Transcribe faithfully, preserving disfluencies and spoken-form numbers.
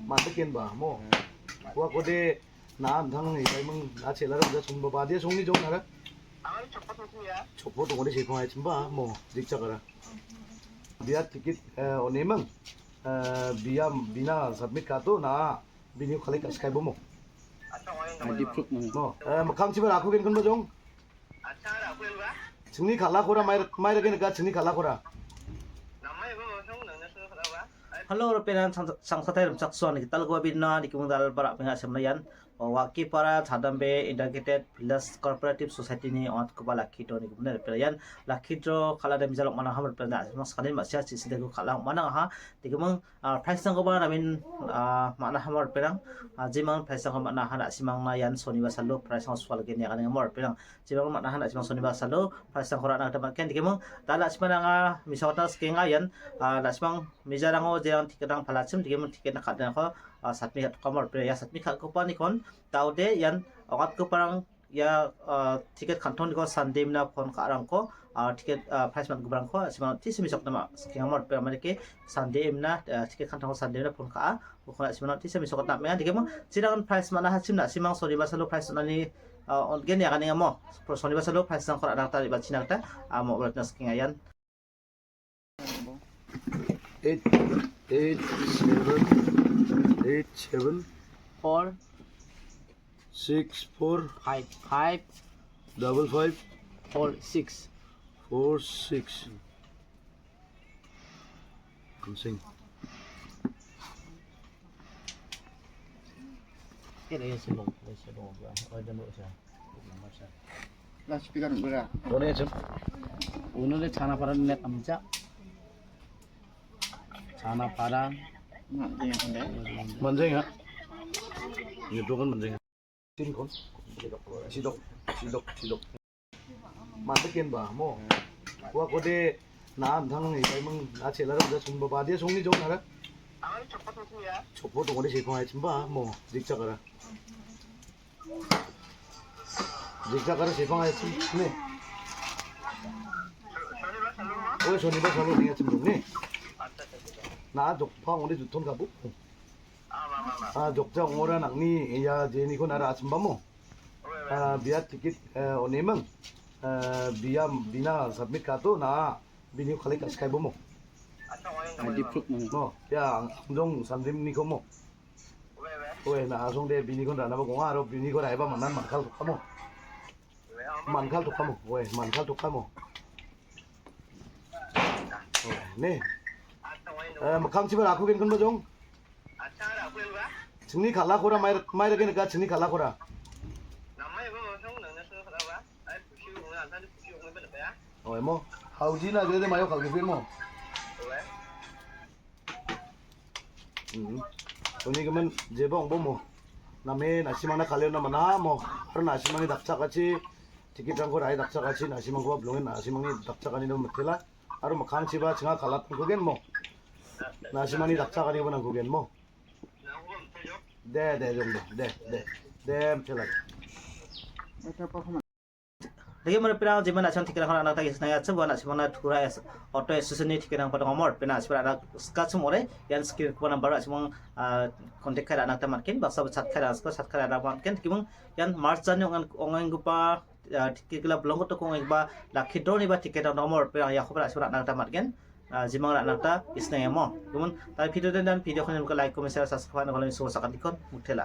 Mandekenba mo. Uakode na amthang ibaimang na chelara uda songba badia songni jong nara. Chokpo tongode sepang ai chimba mo jikjakara. Bia ticket, eh, onemang, eh, bia bina submit kato na bini kali kaskai bomo. Mo, eh, makam chiba raku gen kun bajong. Chingni kala kora mai, mai rage nika chingni kala kora. Hello, rupinan sang, sangsatai rumsak suan kita lagu abina di kumung dal barak penga semlayan. Wakipara Chadambe Integrated Village Cooperative Society ni onat kuba lakhi do ni kumne rupinan. Lakhi do kala dem jalok mana ham rupinan. Mas kanin masia sisi degu kala mana ha. Di kumung Ah, price-rangkoba namen, ah, man·a hamar perang. Ah, jeman price-rangko man·a han a·simangna ian soniba salo price-rangko sual gen yakan hamar perang. Jeman man·a han a·simang soniba salo price-rangko ra·na gita man·gen. Dikemung, dal a·simang anga misakotna sikenga ian, ah, a·simang mijarango jerang ticket-rang palachim, dikemung ticket-na ka·dengako, ah, satmi ka·toka hamar perang. Ia satmi ka·tokanikon, daode ian ong·atgiparang ia, ah, tiket kantoniko Sunday mina phone ka·arangko, ah, tiket, ah, price man·giparangko, a·simangna tisa misokna ma-, sikenga mo ripeng, amadake Sunday mina, ah, tiket kantongo Sunday mina phone ka·a, ukona a·simangna tisa misokna am·enga, dikemo, chirangan price man·a hachim na·simang soniba salo price on·ani, ah, on·gen yaganenga mo, soniba salo price-rangko ra·na gita re·bachina gita, ah, mo-, uratna sikenga ian. Eight, eight, seven, eight, seven, four, six, four, five, five, double five, four, six, four, six. Sing. Kira ya, sing dong, ya, sing dong, ya. Oh, jangan dulu, sing. Loudspeaker bergerak. Donation. Uno de Chanapara net amcha. Chanapara. Manjeng ya. Ini tuh kan manjeng. Tin kon. Sidok, sidok, sidok. Mandekenba mo. Uakode na amthang ibaimang na chelara uda songba badia songni jong nara. Chokpo tongode sepang ai chimba mo jikjakara. Jikjakara sepang ai chim ne. Oi, soniba salo ni achim dong ne. Na jokpa ode juton kabu. Ah, jokja ong·ora nang·ni ia jeniko nara achimba mo. Ah, bia ticket, eh, onemang. Eh, bia bina submit kato na bini kali kaskai bomo. Mo, ya, ang, angjong Sunday niko mo. Oe, na asong de bini kon rana ba gonga aro bini kon raiba manan mangkal toka mo. Mangkal toka mo. Oe, mangkal toka mo. Oe, ne. Eh, makam chiba raku gen kon bajong. Chingni kala kora mai, mai rage nika chingni kala kora. Oe mo, hauji na gede mayo kal gede mo. Hmm. Uni gimin jeba ong bo mo. Name nasimangna kaliona mana mo. Aro nasimangni dakchakachi, ticket-rangko rai dakchakachi, nasimangkoba bilongen nasimangni dakchakani do mitela. Aro mikkangchiba chinga kalatangko gen mo. Nasimangni dakchakanikoba nangko gen mo. De, de, jong de, de, de, de, mitela. Lagi mana pirang jeman nasimang tiket-rangko ra·na gita gisik nangiatsa, ua nasimangna tura es-, auto association-ni tiket-rangba donga mo, pina nasimang ra·na sikachim ore, ian screen-koba number nasimang, ah, contact kai ra·na gita man·gen, baksa chat kai ra·na sika, chat kai ra·na man·gen, dikeming ian March-ani ong-, ong·enggipa, ah, tiket gila bilongko toko ong·enggipa lucky draw-niba tiket-rang donga mo, pirang iakoba nasimang ra·na gita man·gen. Ah, jimang ra·na gita gisik nangiamo. Gumun, tari video den dan video kani buka like, comment, share, subscribe, nangkon iso sakantikon, mitela.